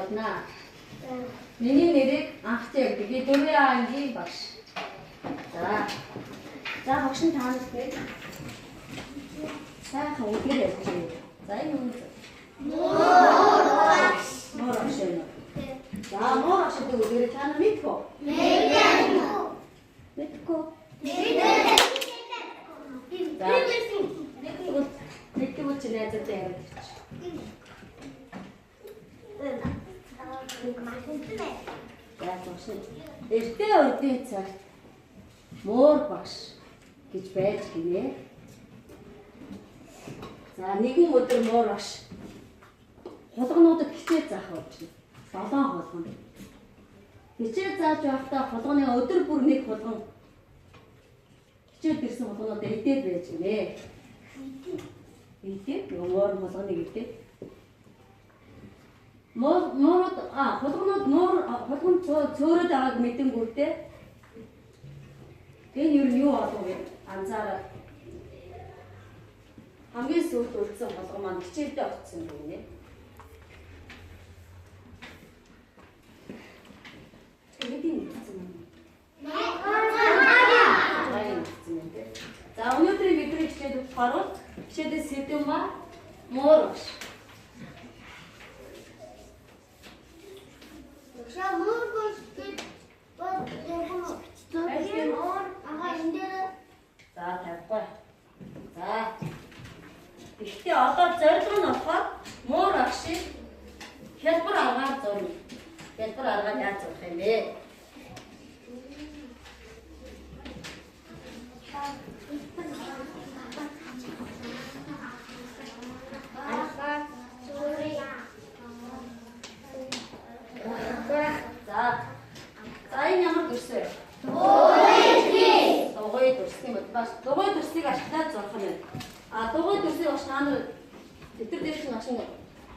болно. Миний нэрийг Анхтай гэдэг. Би 4 ангийн багш. За. За багш нь та нарт нэг сайхан үгээр ярьж байна. За энэ юу вэ? Муур багш. Муур багш юм уу? За муур багш гэдэг үгээрээ та нар мэдэх үү? Мэдэн. Мэдэхгүй. Мэдэн. За. Тэгвэл мэддэг чи найзуудаа яриад ирчих. За багш. Эртээ өдний цагт муур багш гэж байж гинэ. За нэгэн өдөр муур багш хулгануудад хичээл заах болж байна. 7 хулган. Хичээл зааж байхдаа хулганы өдөр бүр нэг хулган хичээл ирсэн хулгануудаа идээд байж гинэ. Идээд нөгөө муур хулганыг идээд муурууд хулганууд муур хулган цөөрөд байгааг мэдэнгүүтээ энэ юу нь юу болов вэ? Анзаараад хамгийн сүүлд үлдсэн хулган маань хичээлдээ очсон гинэ. Тэгээд юм мэдсэн юм. Сайн юм тий. За өнөөдрийн бидний хичээл болохоор хичээлийн сэдэв маань муур багш. За тавихгүй. За. Гэхдээ одоо зорилго нь болохоор муур багшийг хялбар аргаар зурна. Хялбар аргаар яаж зурх юм бэ? За. За энэ ямар дүрс вэ? Дугуй дүрс юм бас дугуй дүрсийг ашиглаад зурх нь байна. А дугуй дүрсийг бас та нар тэтэр дээр чинь багш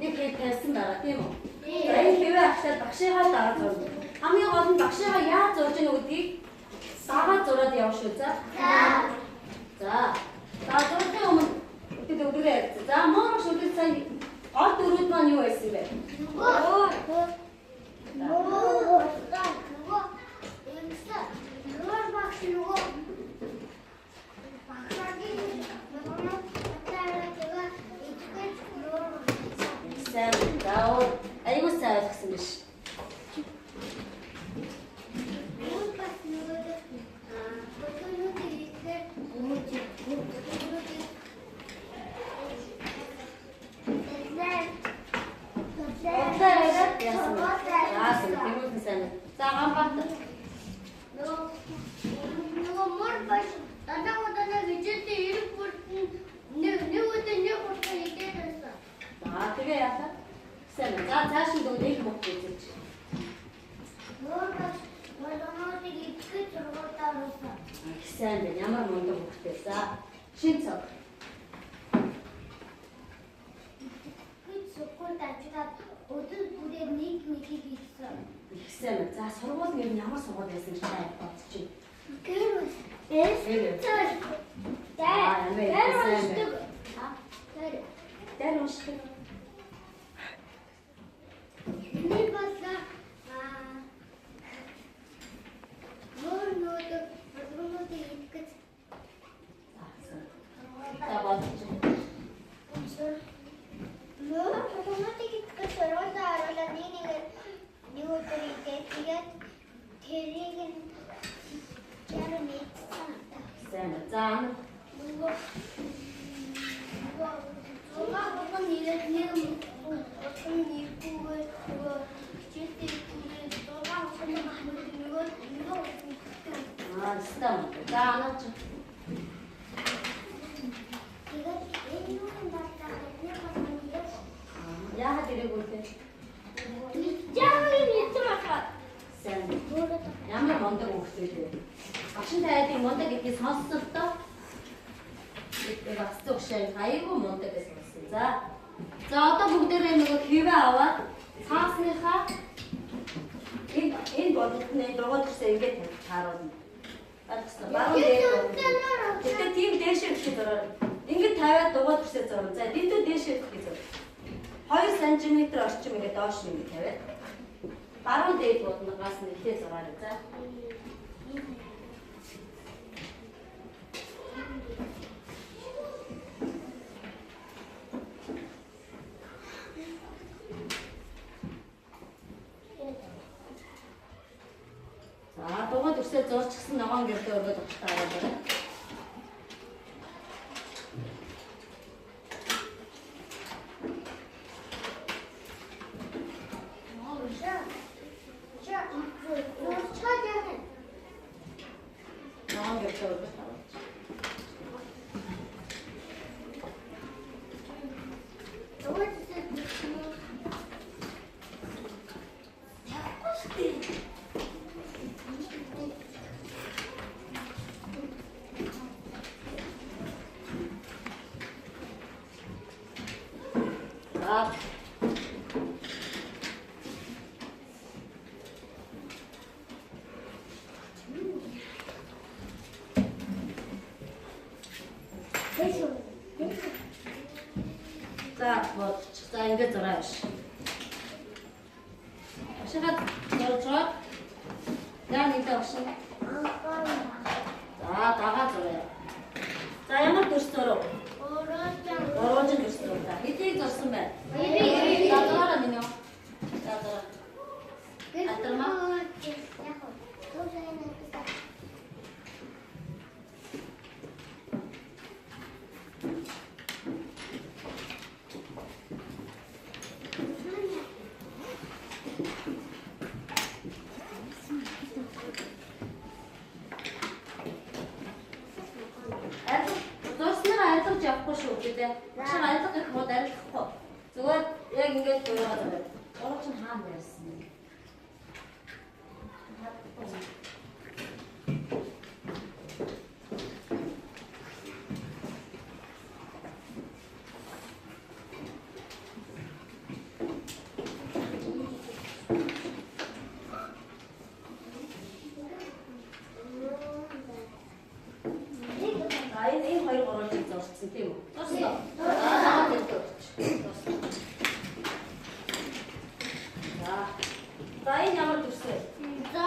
нэг хэв тавьсан байгаа тийм үү? За энэ хэвээ ашиглаад багшигаа дагаад зурна. Хамгийн гол нь багшигаа яаж зурж ийнө гэдгийг дагаад зураад явна шүү. За. За. За зурхын өмнө өдөр өдрөө ярьсан. За муу багш өдөр сайн гол дөрүүд маань юу байсан бэ? Сайн даа. Айгуу сайн ойлгосон биш. Яасан бэ? За тэгвэл сайн. За Ганбаатар. Нөгөө мөр багш дандаа дандаа хичээлдээ ирэх бүртэн нэг нэг өдөр нэг хурдан идээд байсан. За тэгээ яасан? Сайн. За цааш нь дүү нэг мөх үзэж. Мөр багш болгонуудыг идэхэд сургуультай оруулсан. Их сайн байна. Ямар мундаг хөхтэй. За шин цог. Идэхэд сургуульд ажиллаад өдөр бүрээр нэг нэгийг хийсэн. Их сайн байна. За сургууль нэр нь ямар сургууль байсан гэж та бодож байна? Гэрээс эс цэр. Ямар Тэр сайн байна. Тэр Дээр уншдаг. Миний бодлоор мөр нөдөг болгонуудыг идэхэд За бодож байна. Мөр болгонуудыг идэхэд сургуультай оруулаад нэг нэгээр нэг өдөр идээд тэгээд тэрийг нь чар мэдсэн. Сайн байна. За ана. Нөгөө нөгөө болгон нэрээд нэг болгон нэрхүүгээр нөгөө хичээлдээ идэхүүгээр зургаан болгон нөгөө нөгөө болгон иддэг. Аа стам. За ана чи. Тэгээд энэ юу юм болоо нэг болгон нэрээд Яагаад ирээгүй те? Яг юм мэдсэн болохоор Сайн. Ямар мундаг хөхтэй вэ? Багш нь тайлыг мундаг гэдгийг сонссон л доо. Би багц зөвшөө айгүй мундаг гэж сонссон. За. За одоо бүгдээрээ нөгөө хэвээ аваад цаасныхаа энэ бодолт нь дугуй төрсөө ингэж тааруулна. Ойлгосноо? Баруун дээр. Гэтэ тийм дээшээ өгөх зураар. Ингэж тавиад дугуй төрсөө зурна. За дэндүү дээшээ өгөх гэж зур. 2 см орчим ингээд доош ингээд тавиад баруун дээд бууднаас нэлээд зураарай. За. За, дугуй дүрсээ зурчихсан ногоон гэрдээ өргөд багштай аваад. Ногоон гэрдээ өргөд аваад. За, за ингээд зураа биш. Багшигаа зурж байгаа. Яа нэгдэ багш. За, дагаа зураа. За, ямар дүрс зурав? Гурвалжин дүрс зурлаа. Хэдийг зурсан бэ? За, зураараа минь юу? За, зураа. Атарма. Зурснараа арилгаж явахгүй шүү дээ. Багшаа арилга гэх мод арилгахгүй. Зүгээр яг ингээд зураад байгаа. Гурав чинь хаана байсан бэ? Энэ хоёр гурвалжин зурсан тийм үү? Зурсан уу? Зурсан. За. За энэ ямар дүрс вэ? За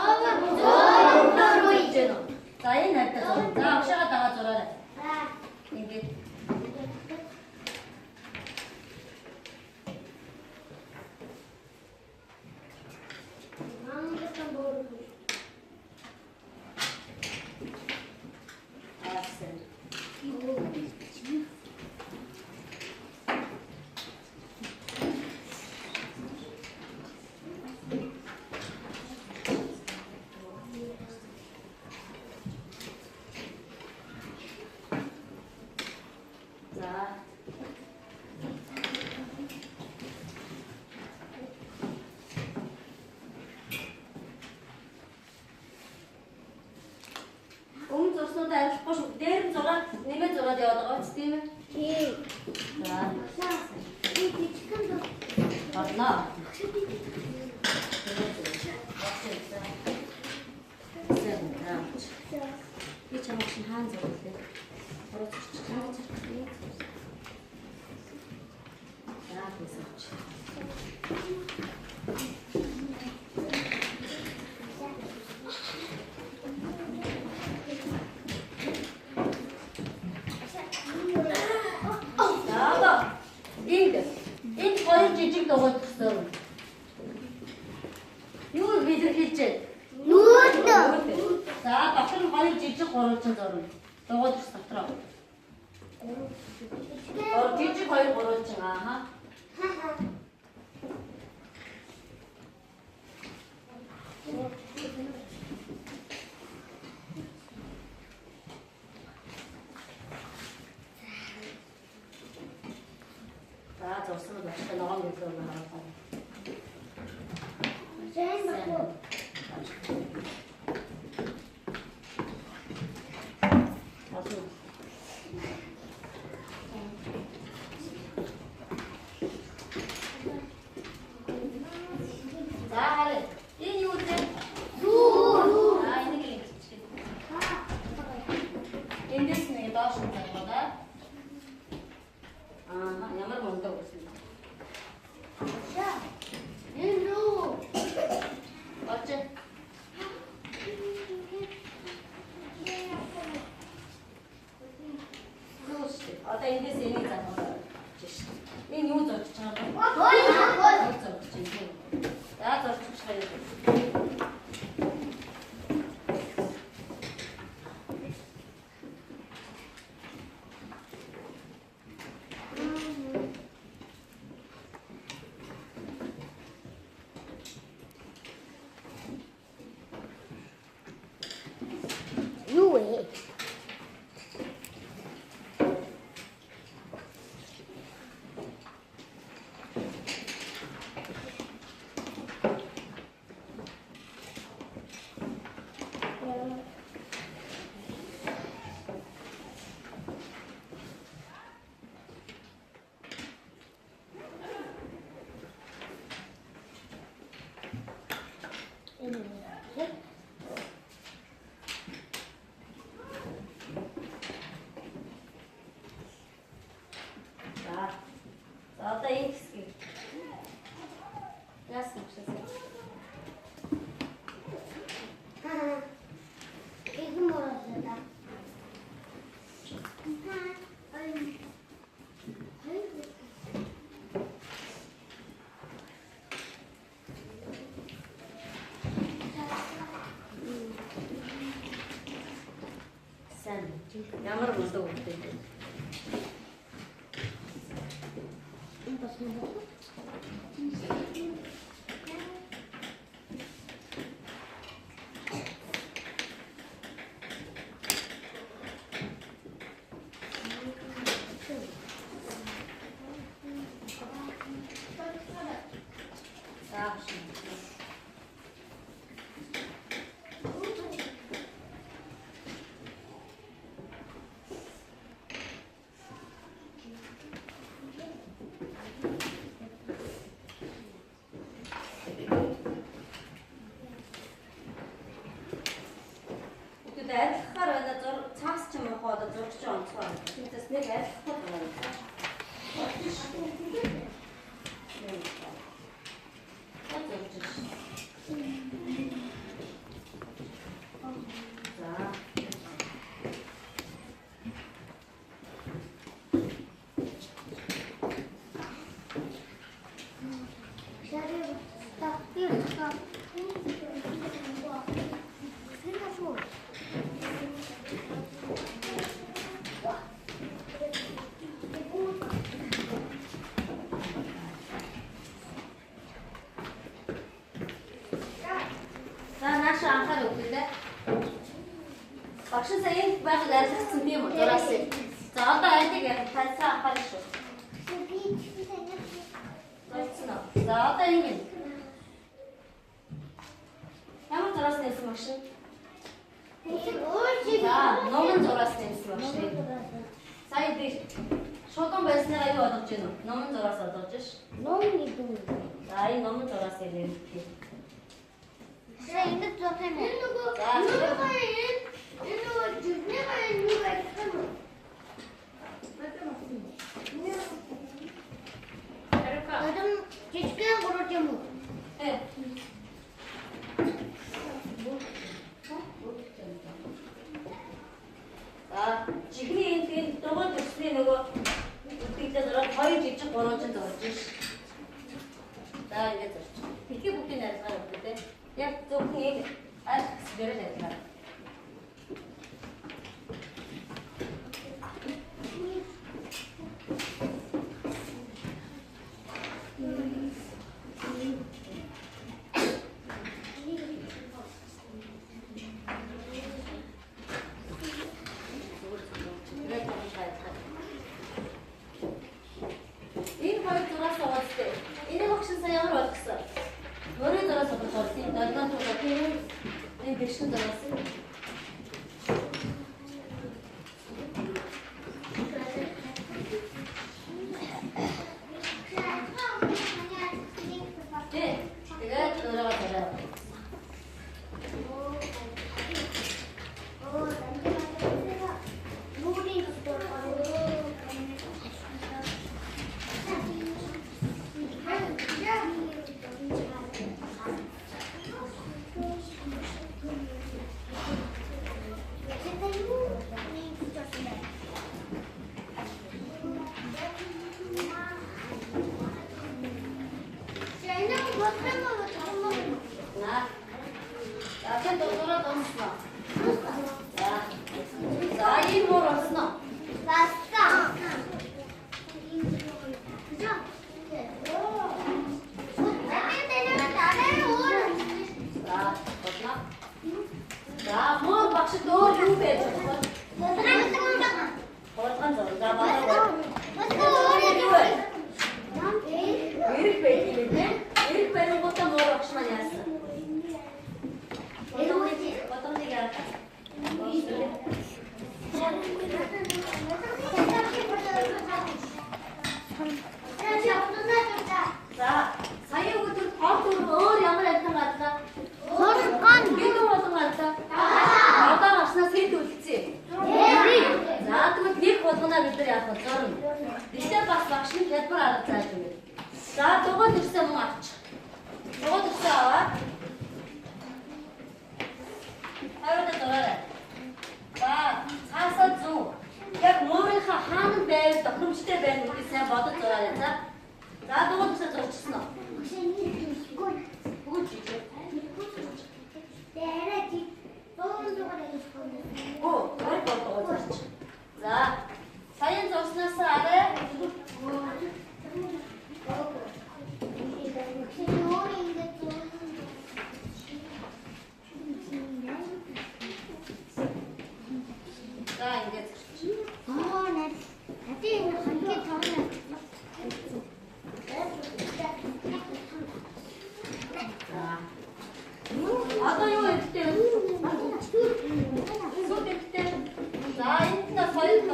энэ хайртай зурна. За багшаага дагаа зураарай. Ингээд. За. Өмнө зурснуудаа арилгахгүй шүү. Дээр нь зураад нэмээд зураад яваад байгаа ч тийм ээ? Тийм. За. Би жижигхэн зур. Болно. Би чамайг чинь хаана зурлаа? Уруу зурчих. Хаана зурчих? За, хийсэж. За, одоо энд энэ хоёр жижиг дугуй төсөө. Юу илэрхийлж байна? Нүүр. За, дотор нь хоёр жижиг гурвалжин зурна. Дугуй төс дотроо. Жижиг хоёр гурвалжин ааха. За, зурсан багштай ногоон гэлээ харуулсан. За, харъя. Энэ юу вэ? Зүү. За, энийг л ингэчих. Эндээс нэг доош нь зургаа. Аа, ямар мундаг үсэн. зурчихъя. Юу вэ? За. За одоо энэ хэсгийг. Яасан багшаас. Сайн. Ямар мундаг үгтэй. За багш. Тэгэхэд арилгахаар байна зур цаас ч юм уу одоо зурч онцгой. Тэгтээс нэг арилгахгүй байна. За зурж. За. За нааша анхаар өгдөө. Багш сая энэ байхад арилгацсан тийм үү? Зураас. За одоо айлыг таньсан анхаарал шүү. Зурцсан уу? За одоо ингэ. Ямар зураас нэмсэн багш? За номын зураас нэмсэн багш. Сая би шудан байсныгаа юу ойлгож байна вэ? Номын зураас ойлгож ш. Ном гэдэг нь. За энэ номын зураас нэмсэн. За ингэ зурх юм уу? За Адам жижигхэн гурван юм уу? Э. За жихний энэ тийм дугуй төсний нөгөө үлдэгдэл зураад хоёр жижиг гурван жин зурж ш. За ингэ зурч. Дэлхийн бүгдийг арилгаар өгдөө те. Яг зөвхөн энэ аль хэсгээр л арилгаар. Зүгээр зурж арилгаар. Энэ хоёр зураас угаацтай. Энийг багш сая ямар болгосон? Мөрийн зураас болгож болсон. Долгион тулгаа тийм энэ бэршин зураас. Тий. Тэгээд зураагаа зураа.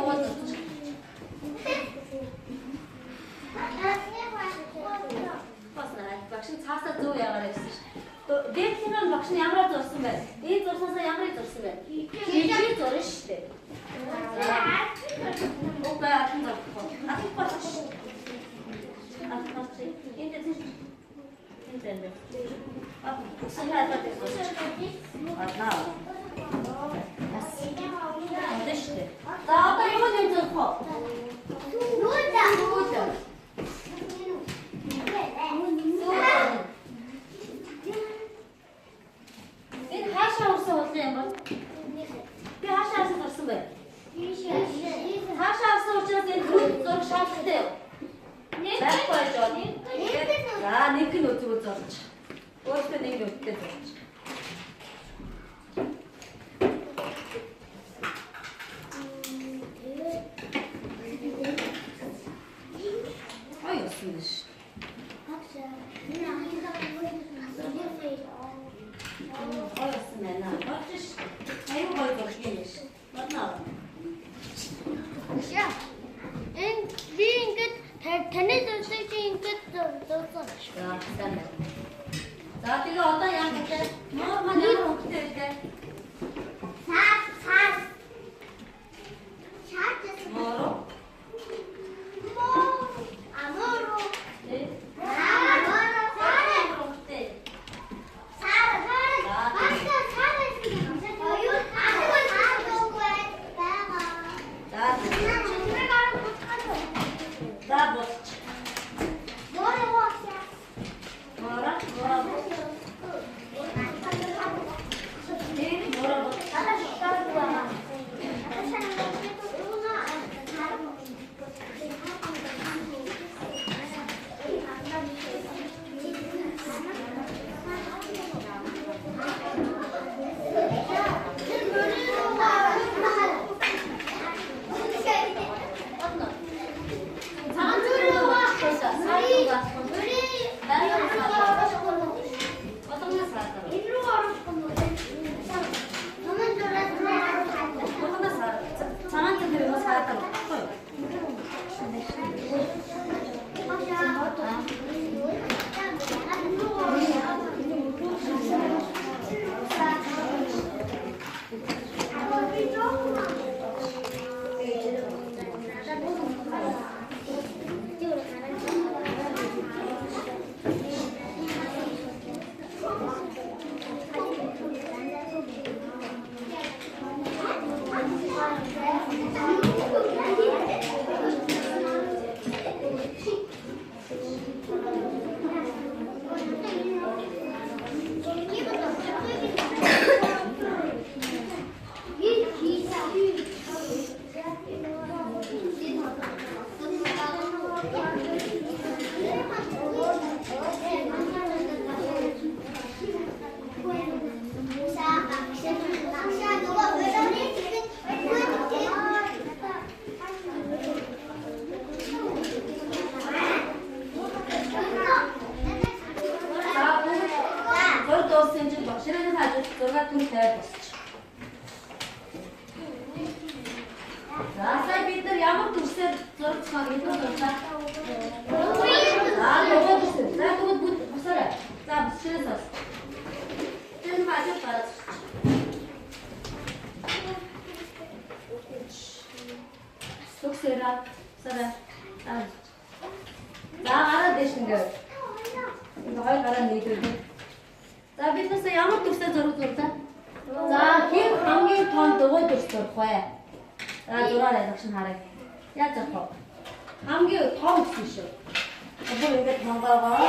дугуй зурчих. Басна багш нь цаасаа зөв яагаар явсан ш. Дээдлийн нь багш нь ямараа зурсан бэ? Энэ зурсаасаа ямарыг зурсан бэ? Хижээ зурна шүү дээ. Үгүй алан зурхгүй. Алах болох ш. Алах болох. Энд дээр энэ дээр. А усан хайлаад зурчих. Адлаа. Бас. Одоо шүү дээ. За одоо юу нэм зурх вэ? Нүүдэ. Нүүдэ. Энэ хаашаа урсан улаан юм бол? Би хаашаа харсан зурсан бэ? Хаашаа харсан учраас энэ нүд зурх шаардлагатай юу? Байхгүй байж байна. За нэг нь үзвэл зурч. Өөртөө нэг нүдтэй зурч. Ой, яасан биш. Ой, яасан байна. Болж ш. Аюу гоё зурх юм биш. Бодно. Энэ би ингээд таны зурсыг чи ингээд зурсан. За, сайн байна. За, тэгээ одоо яах вэ? Муур маань ямар өнгөтэй вэ? Цаас цаас. Чаас. Муур. Муу. Амуру. Тэ? Амуру. Ямар өнгөтэй? Сар. Баста сар. Аюу. За, за болч. Муура, муура бол. Тэ, муура бол. Бодно. Цагаан зүрх рүү Болгоноос хаадаг. Болгоноос хаадаг. Цагаан зүрх рүү хаадаг байхгүй юу? За бүгд зураг дууссан чинь багш нарын хажууд зураг түр тавиад босч. За сая бид нар ямар дүрсээр зураг зохион гэдэг зурлаа. За дугуй дүрсээр. За тэгвэл бүгд босоорой. За босчоос бас. Тэр хажууд гараад Сүгсээрээ сарай. За гараад дэш ингээд. Ингээ хоёр гараа нийлүүлнэ. За бид нар сая ямар дүрсээр зураг зурлаа? За хэн хамгийн том дугуй дүрс зурх вэ? За зураарай багш нь харъя. Яаж зурх вэ? Хамгийн том гэсэн шүү. Бүр ингээд тонгоогоо.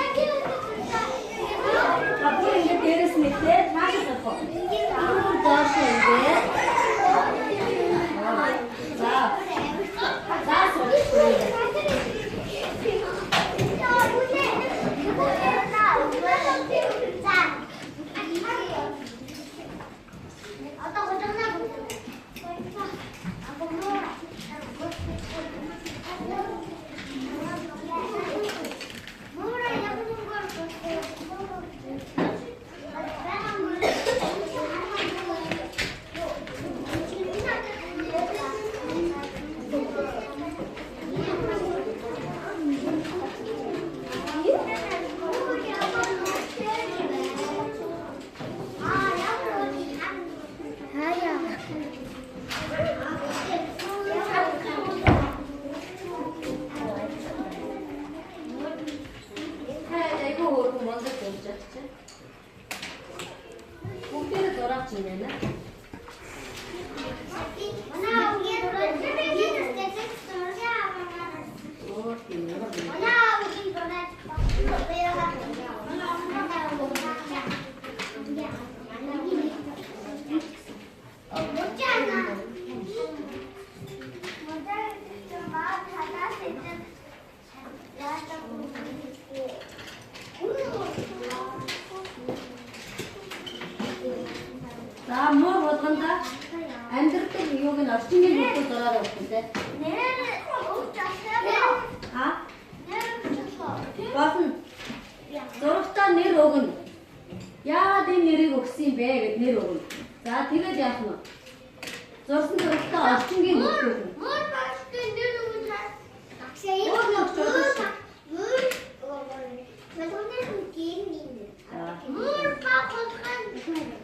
За дахиад За бүр ингээд дээрээс нэгтээ цаашаа зурх уу? Бүр доош ингээд. За. За зурх. Юуг нь орчингийн бүртгүүл зураарай өгсөн те. А? Болно. Зурагтаа нэр өгнө. Яагаад энэ нэрийг өгсөн юм бэ гэд нэр өгнө. За тэгээд яах нь вэ? Зурсан зурагтаа орчингийн бүртгүүл. Мөр багштай нэр өгнө. Өөр нэг өгч болно. Мөр багштай.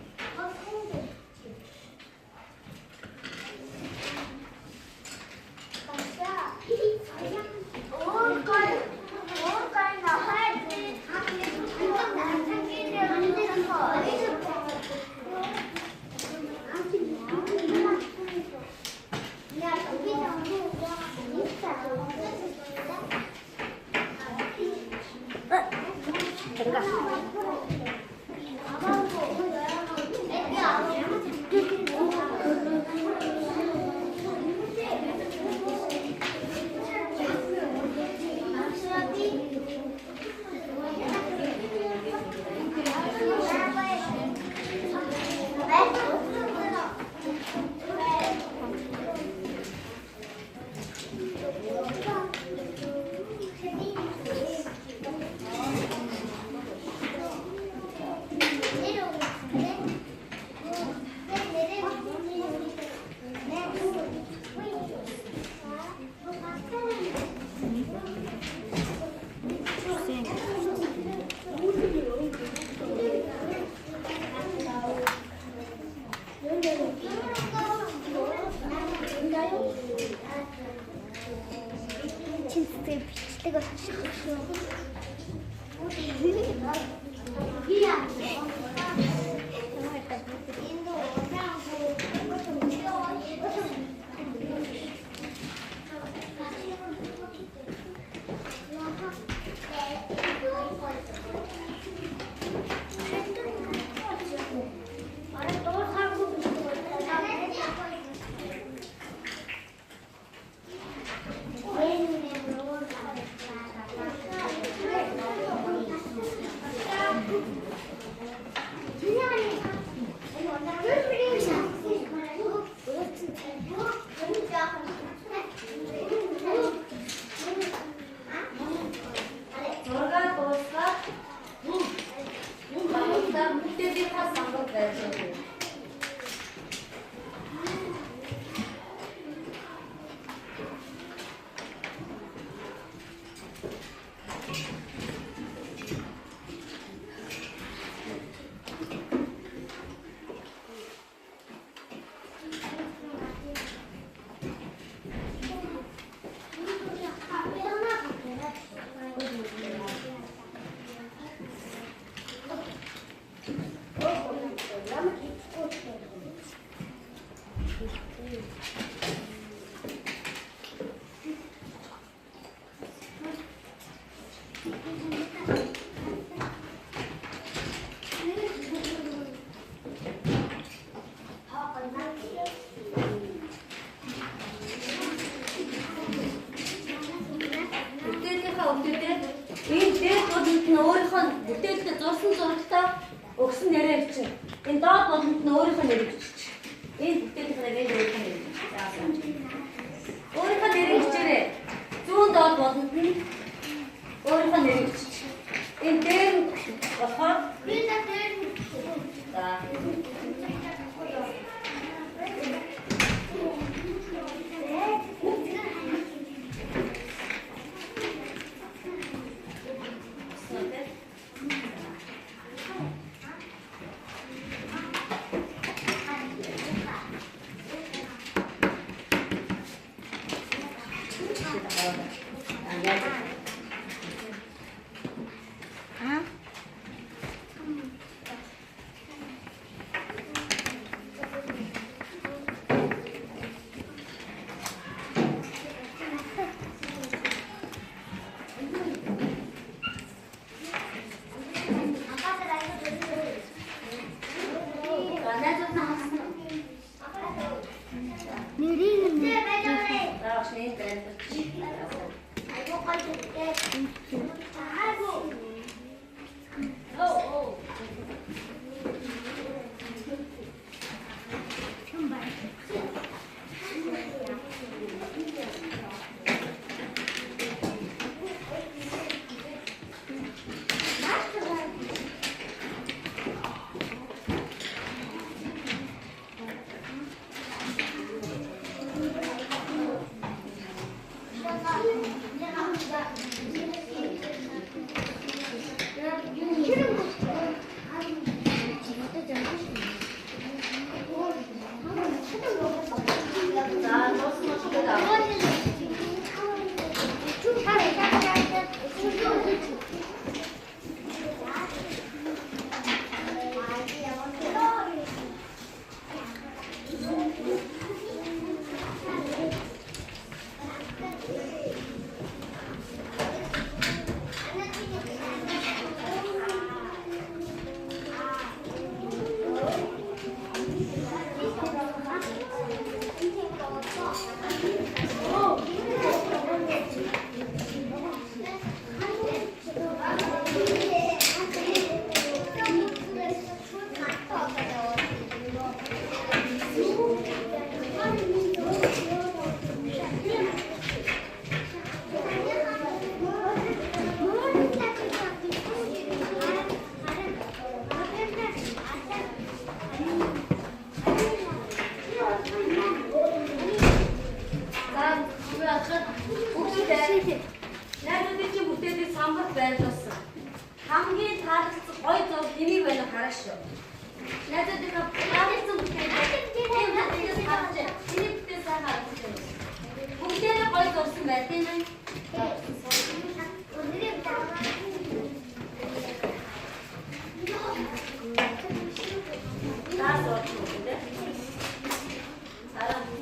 За, дуусна уу? Найзуудын чинь бүтээлийг самбарт байрлуулсан. Хамгийн таалагдсан гоё зураг хэнийг байна хараа шүү. Найзуудынхаа таалагдсан бүтээлийг харж байна. Хэний бүтээл сайн харагдсан юм. Бүгдээрээ гоё зурсан байна тийм ээ. За сууж үү. Сараа.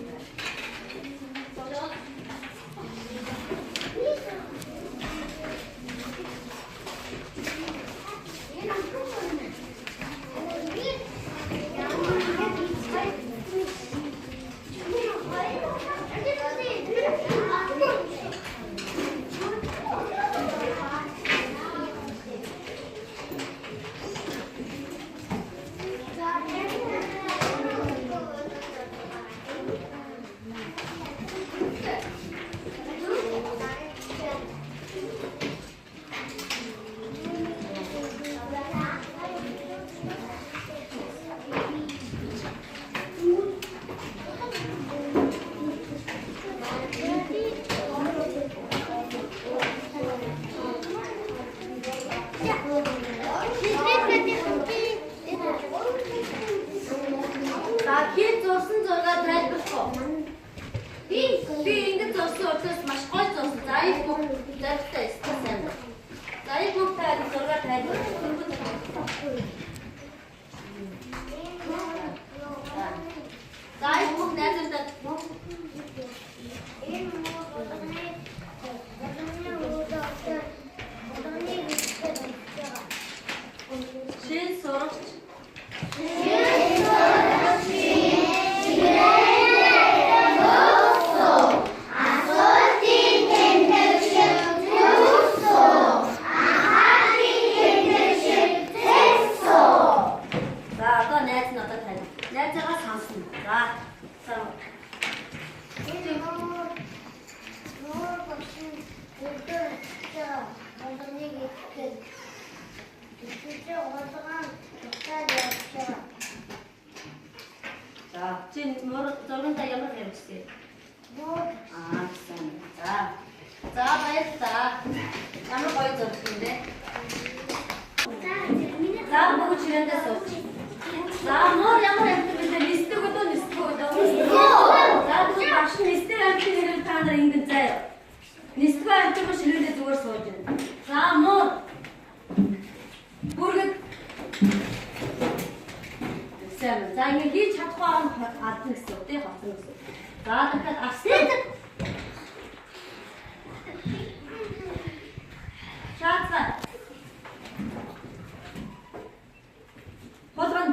За хэн зурсан зургаа тайлбарлах уу? Би ингэж зурсан учраас маш гоё зурсан. За их бүх зоригтой ёстой сайн байна. За их бүх та зургаа тайлбарлах. За их бүх найзуудад шин сурагч За одоо найз нь одоо тань. Найзаагаа сонсно. За. За. За чи мөр зургантаа ямар хэрэгсээ? Аа сайн. За. За баярлалаа. Ямар гоё зураг юм бэ? За бүгд ширээндээ сууч. За мөр ямар амьтан бэ? Нисдэг үү, нисдэг үү? За тэгвэл багш нь нисдэг амьтан хэрэг та нар ингэн заяа. Нисдэг амьтан ба ширээндээ зүгээр сууж байна. За мөр. Бүргэд. Сайн. За ингэ хийж чадахгүй юм алдна гэсэн үг тий хоцно гэсэн. За дахиад арслан. Шаацаа. Хулган.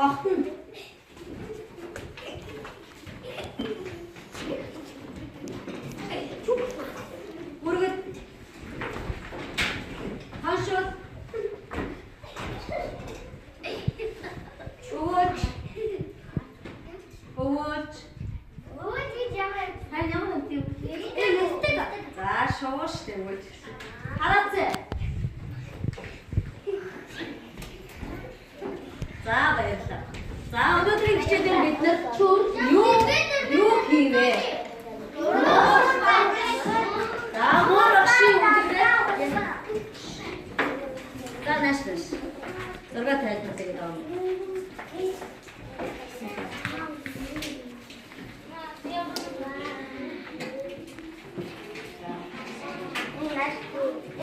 Охтон. Бүргэд. Хашууд. Өвөөч. Өвөөч. Харин ямар юм тийм. Нисдэг. За шууш тэгвэл. Хараац. За баярлалаа. За, өнөөдрийн хичээлээр бид нар юу хийвэ? За, муур багшийн үлгэрээр. За, нааш нааш. Зураг тайлбарлая гэдэг юм.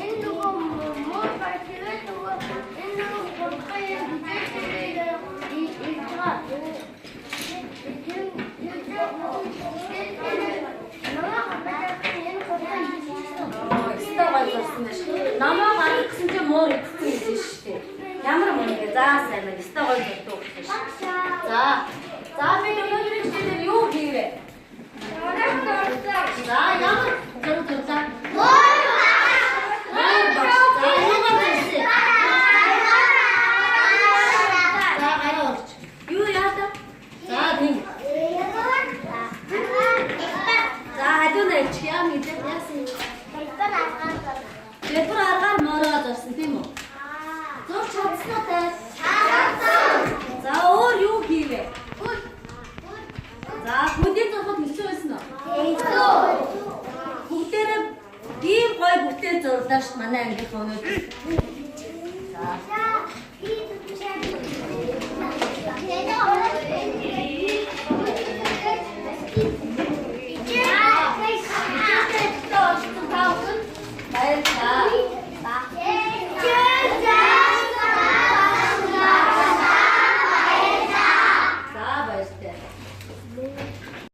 Энэ нөгөө муур багш нөгөө энэ нөгөө гурван юм хичээлээ ирж байгаа. Намаа гарах гэсэн чинь муур идсэн гэж шүү дээ. Ямар муу гэ. За, сайн байна. Өстой гоё зурдаг гэж. За. За, бид өнөөдрийн хичээлээр юу хийвэ? За, ямар зураг зурлаа? Муур багш. За, юугаар зурсан? За, гараа урч. Юу яалаа? За, тийм. За, хажуу нь альчих яам гэдэг яасан юм? Дэлбэр аргаар моороо зурсан тийм үү? Зурч чадсан уу та? Чадсан. За, өөр юу хийвэ? За, хөдөө зурхад хэцүү байсан уу? Хэцүү. Бүгдээрээ ийм гоё бүтээл зурлаа ш манай ангийнхан өнөөдөр. За.